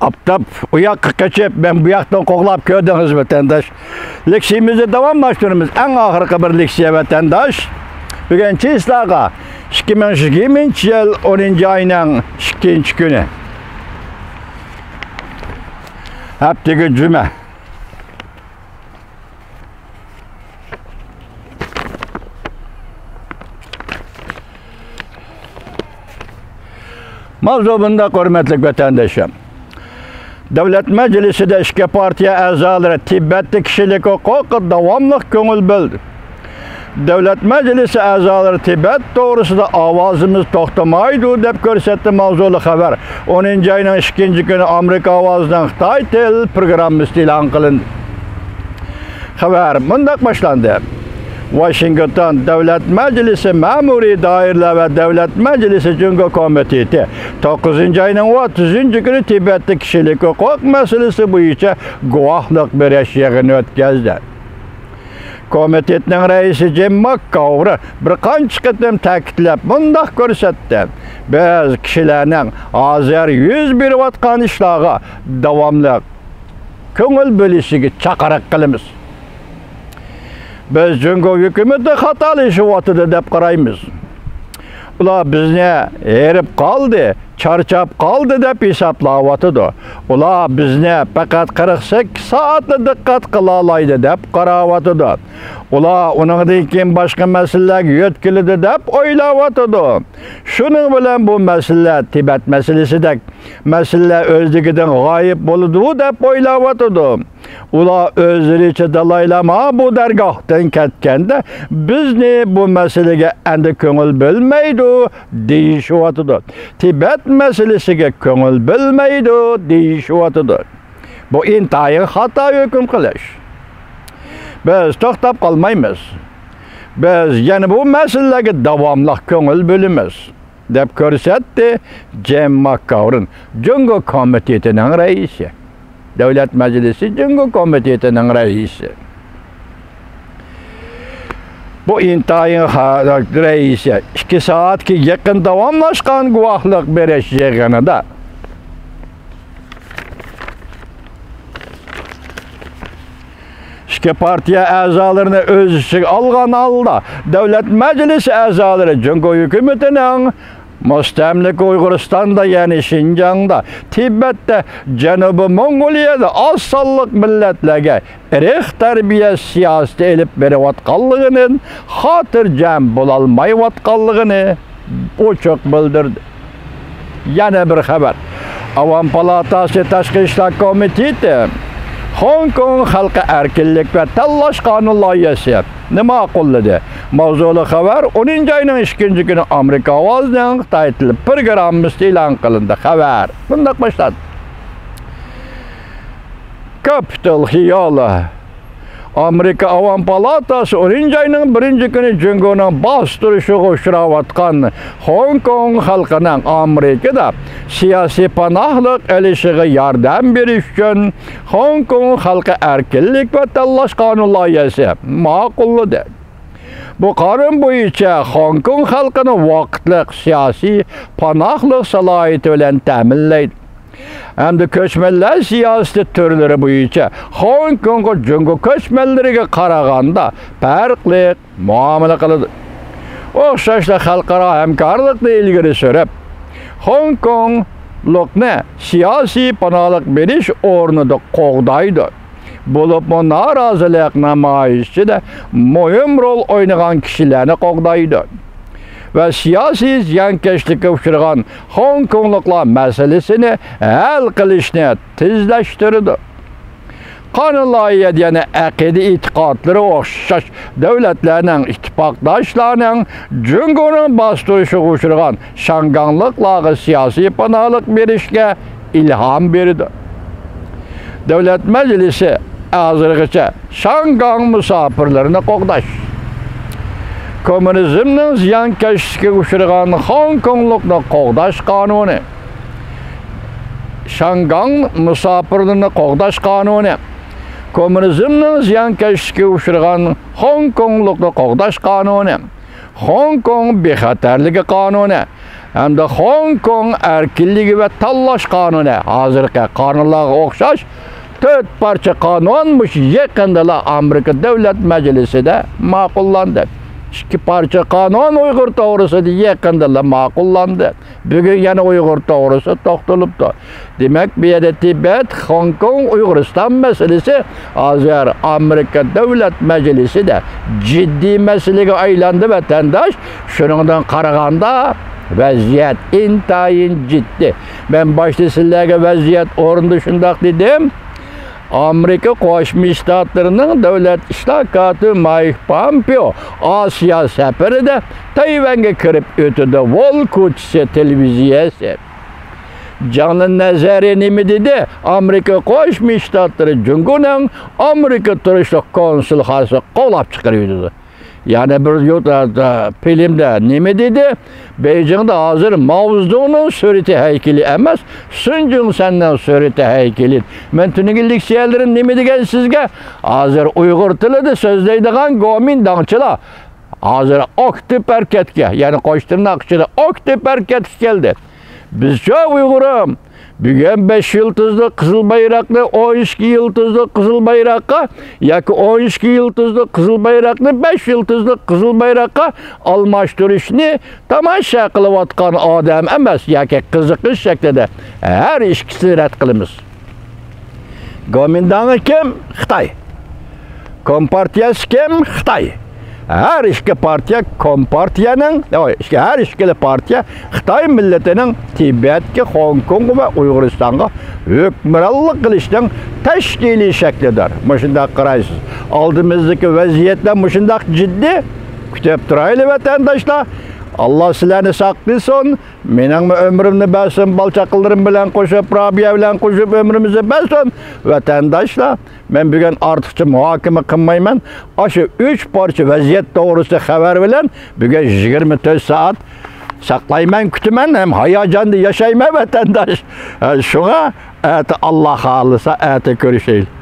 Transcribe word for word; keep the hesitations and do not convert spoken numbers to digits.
ئاپتاپ ئۇ ياققا قېچىپ، مەن بۇ ياقتىن قوغلاپ كۆردىڭىز، ۋەتەنداش. لېكسىيىمىزنى داۋاملاشتۇرىمىز. ئەڭ ئاخىرقى بىر لېكسىيە، ۋەتەنداش. بۈگۈن چىسلاغا ئىككى مىڭ يىگىرمىنچى يىل ئونىنچى ئاينىڭ ئىككىنچى كۈنى. ھەپتىگە جۈمە. ماۋزۇ مۇنداق، ھۆرمەتلىك ۋەتەندىشىم. دۆلەت مەجلىسىدە ئىككى پارتىيە ئەزالىرى تىبەتتە كىشىلىك ھوقۇققا داۋاملىق كۆڭۈل بۆلدى. دۆلەت مەجلىسى ئەزالىرى تىبەت توغرىسىدا ئاۋازىمىز توختىمايدۇ دەپ كۆرسەتتى ماۋزۇلۇق خەۋەر. ئونىنچى ئاينىڭ ئىككىنچى كۈنى ئامېرىكا ئاۋازىنىڭ خىتاي تىل پروگراممىسىدا ئېلان قىلىندى. خەۋەر مۇنداق باشلاندى. ۋاشىنگتون، دۆلەت مەجلىسى مەمۇرىي دائىرىلەر ۋە دۆلەت مەجلىسى جۇڭگو كومىتېتى توققۇزىنچى ئاينىڭ ئوتتۇزىنچى كۈنى تىبەتتە كىشىلىك ھوقۇق مەسىلىسى بويىچە گۇۋاھلىق بېرىش يىغىنى ئۆتكۈزدى. كومىتېتنىڭ رەئىسى جىم ماككاۋر بىر قانچە قېتىم تەكىتلەپ مۇنداق كۆرسەتتى: بىز كىشىلەرنىڭ ھازىر يۈز بېرىۋاتقان ئىشلارغا داۋاملىق كۆڭۈل بۆلۈشىگە چاقىرىق قىلىمىز. بىز جۇڭگو ھۆكۈمىتى خاتالىشىۋاتىدۇ دەپ قارايمىز. ئۇلار بىزنى ھېرىپ قالدى، چارچاپ قالدى دەپ ھېسابلاۋاتىدۇ. ئۇلار بىزنى پەقەت قىرىق سەككىز سائەتلا دىققەت قىلالايدۇ دەپ قاراۋاتىدۇ. ئۇلار ئۇنىڭدىن كېيىن باشقا مەسىلىلەرگە يۆتكىلىدۇ دەپ ئويلاۋاتىدۇ. شۇنىڭ بىلەن بۇ مەسىلىلەر تىبەت مەسىلىسىدەك مەسىلىلەر ئۆزلۈكىدىن غايىب بولىدۇ دەپ ئويلاۋاتىدۇ. ئۇلار ئۆزلىرىچە دالاي لاما بۇ دەرگاھتىن كەتكەندە، بىزنى بۇ مەسىلىگە ئەمدى كۆڭۈل بۆلمەيدۇ دېيىشىۋاتىدۇ. تىبەت مەسىلىسىگە كۆڭۈل بۆلمەيدۇ دېيىشىۋاتىدۇ. بۇ ئىنتايىن خاتا ھۆكۈم قىلىش. بىز توختاپ قالمايمىز. بىز يەنە بۇ مەسىلىلەرگە داۋاملىق كۆڭۈل بۆلىمىز، دەپ كۆرسەتتى جېم ماككاۋرىن، جۇڭگو كومىتېتىنىڭ رەئىسى. دۆلەت مەجلىسى جۇڭگو كومىتېتىنىڭ رەئىسى. بۇ ئىنتايىن خا-، رەئىسى ئىككى سائەتكە يېقىن داۋاملاشقان گۇۋاھلىق بېرىش يىغىنىدا ئىككى پارتىيە ئەزالىرىنى ئۆز ئىچىگە ئالغان ھالدا، دۆلەت مەجلىسى ئەزالىرى جۇڭگو ھۆكۈمىتىنىڭ مۇستەملىكە ئۇيغۇرىستاندا، يەنى شىنجاڭدا، تىبەتتە، جەنۇبىي موڭغۇلىيەدە ئاز سانلىق مىللەتلەرگە ئىرق تەربىيە سىياسىتى ئېلىپ بېرىۋاتقانلىقىنى، خاتىرجەم بولالمايۋاتقانلىقىنى ئوچۇق بىلدۈردى. يەنە بىر خەۋەر. ئاۋام پالاتاسى تاشقى ئىشلار كومىتېتى خوڭكوڭ خەلقى ئەركىنلىك ۋە تاللاش قانۇن لايىھەسىنى ماقۇللىدى. ماۋزۇلۇق خەۋەر ئونىنچى ئاينىڭ ئىككىنچى كۈنى ئامېرىكا ئاۋازىنىڭ خىتاي تىلى پروگراممىسىدا ئېلان قىلىندى. خەۋەر مۇنداق باشلاندى. كاپىتال خىيالى. ئامېرىكا ئاۋام پالاتاسى ئونىنچى ئاينىڭ بىرىنچى كۈنى جۇڭگونىڭ باستۇرۇشىغا ئۇچراۋاتقان خوڭكوڭ خەلقىنىڭ ئامېرىكىدا سىياسىي پاناھلىق ئېلىشىغا ياردەم بېرىش ئۈچۈن خوڭكوڭ خەلقى ئەركىنلىك ۋە تاللاش قانۇن لايىھەسى ماقۇللىدى. بۇ قانۇن بويىچە خوڭكوڭ خەلقىنىڭ ۋاقىتلىق سىياسىي پاناھلىق سالاھىيىتى بىلەن تەمىنلەيدۇ. ھەمدە كۆچمەنلەر سىياسىتى تۈرلىرى بويىچە خوڭكوڭغا جۇڭگو كۆچمەنلىرىگە قارىغاندا پەرقلىق مۇئامىلە قىلىدۇ. ئوخشاشلا خەلقئارا ھەمكارلىقنى ئىلگىرى سۈرۈپ، خوڭكوڭلۇقنى سىياسىي پاناھلىق بېرىش ئورنىدا قوغدايدۇ. بولۇپمۇ نارازىلىق نامايىشىدا مۇھىم رول ئوينىغان كىشىلەرنى قوغدايدۇ ۋە سىياسىي زىيانكەشلىككە ئۇچرىغان خوڭكوڭلۇقلار مەسىلىسىنى ھەل قىلىشنى تېزلەشتۈرىدۇ. قانۇن لايىھەدە يەنە ئەقىدە ئېتىقادلىرى ئوخشاش دۆلەتلەرنىڭ، ئىتتىپاقداشلارنىڭ جۇڭگونىڭ باستۇرۇشىغا ئۇچرىغان شياڭگاڭلىقلارغا سىياسىي پاناھلىق بېرىشكە ئىلھام بېرىدۇ. دۆلەت مەجلىسى ھازىرغىچە شياڭگاڭ مۇساپىرلىرىنى قوغداش، كوممۇنىزمنىڭ زىيانكەشلىكىگە ئۇچرىغان خوڭكوڭلۇقنى قوغداش قانۇنى، شياڭگاڭ مۇساپىرلىرىنى قوغداش قانۇنى، كوممۇنىزمنىڭ زىيانكەشلىكىگە ئۇچرىغان خوڭكوڭلۇقنى قوغداش قانۇنى، خوڭكوڭ بىخەتەرلىكى قانۇنى، ھەمدە خوڭكوڭ ئەركىنلىكى ۋە تاللاش قانۇنى، ھازىرقى قانۇنلارغا ئوخشاش تۆت پارچە قانۇن مۇشۇ يېقىندىلا ئامېرىكا دۆلەت مەجلىسىدە ماقۇللاندى. ئىككى پارچە قانۇن ئۇيغۇر توغرىسىدا يېقىندىلا ماقۇللاندى. بۈگۈن يەنە ئۇيغۇر توغرىسىدا توختىلىپتۇ. دېمەك، بۇ يەردە تىبەت، خوڭكوڭ، ئۇيغۇرىستان مەسىلىسى ھازىر ئامېرىكا دۆلەت مەجلىسىدە جىددىي مەسىلىگە ئايلاندى، ۋەتەنداش. شۇنىڭدىن قارىغاندا، ۋەزىيەت ئىنتايىن جىددىي. مەن باشتا سىلەرگە ۋەزىيەت ئورنىدا شۇنداق دېدىم. ئامېرىكا قوشما شتاتلىرىنىڭ دۆلەت ئىشلار كاتىپى مايك پامپېئو ئاسىيا سەپىرىدە تەيۋەنگە كىرىپ ئۆتىدۇ. ۋول كوچىسى تېلېۋىزىيەسى. جاڭلىن نەزەرى نېمە دېدى؟ ئامېرىكا قوشما شتاتلىرى جۇڭگونىڭ ئامېرىكا تۇرۇشلۇق كونسۇلخانىسىنى قوغلاپ چىقىرىۋېتىدۇ. يەنە بىر يۇرت، ئە، فىلىمدە نېمە دېدى؟ بېيجىڭدا ھازىر ماۋزېدۇڭنىڭ سۈرىتى ھەيكىلى ئەمەس، سۇن جۇڭسەننىڭ سۈرىتى ھەيكىلى. مەن تۈنۈگۈن لېكسىيەلىرىم نېمە دېگەن سىزگە؟ ھازىر ئۇيغۇر تىلىدا سۆزلەيدىغان گومىنداڭچىلار ھازىر ئاكتىپ ھەرىكەتكە، يەنى قوش تىرناق ئىچىدە ئاكتىپ ھەرىكەتكە كەلدى. بىزچە ئۇيغۇرۇم، بۈگۈن بەش يۇلتۇزلۇق قىزىل بايراقنى ئون ئىككى يۇلتۇزلۇق قىزىل بايراققا ياكى ئون ئىككى يۇلتۇزلۇق قىزىل بايراقنى بەش يۇلتۇزلۇق قىزىل بايراققا ئالماشتۇرۇشنى تاماشا قىلىۋاتقان ئادەم ئەمەس ياكى قىزىقىش شەكلىدە ھەر ئىككىسىنى رەت قىلىمىز. گومىنداڭى كىم؟ خىتاي. كومپارتىيەسى كىم؟ خىتاي. ھەر ئىككى پارتىيە كومپارتىيەنىڭ، ھەر ئىككىلا پارتىيە خىتاي مىللىتىنىڭ تىبەتكە، خوڭكوڭغا ۋە ئۇيغۇرىستانغا ھۆكۈمرانلىق قىلىشنىڭ تەشكىلىي شەكلىدۇر. مۇشۇنداق قارايسىز. ئالدىمىزدىكى ۋەزىيەتلەر مۇشۇنداق جىددىي. كۈتۈپ تۇرايلى، ۋەتەنداشلار. ئاللا سىلەرنى ساقلىسۇن. مېنىڭمۇ ئۆمرۈمنى بەرسۇن، بالا-چاقىلىرىم بىلەن قوشۇپ، رابىيە بىلەن قوشۇپ ئۆمرىمىزنى بەرسۇن. ۋەتەنداشلار، مەن بۈگۈن ئارتۇقچە مۇھاكىمە قىلمايمەن. ئاشۇ ئۈچ پارچە ۋەزىيەت توغرىسىدا خەۋەر بىلەن بۈگۈن يىگىرمە تۆت سائەت ساقلايمەن، كۈتىمەن ھەم ھاياجاندا ياشايمەن، ۋەتەنداش. ھە، شۇڭا ئەتە ئاللا خالىسا، ئەتە كۆرۈشەيلى.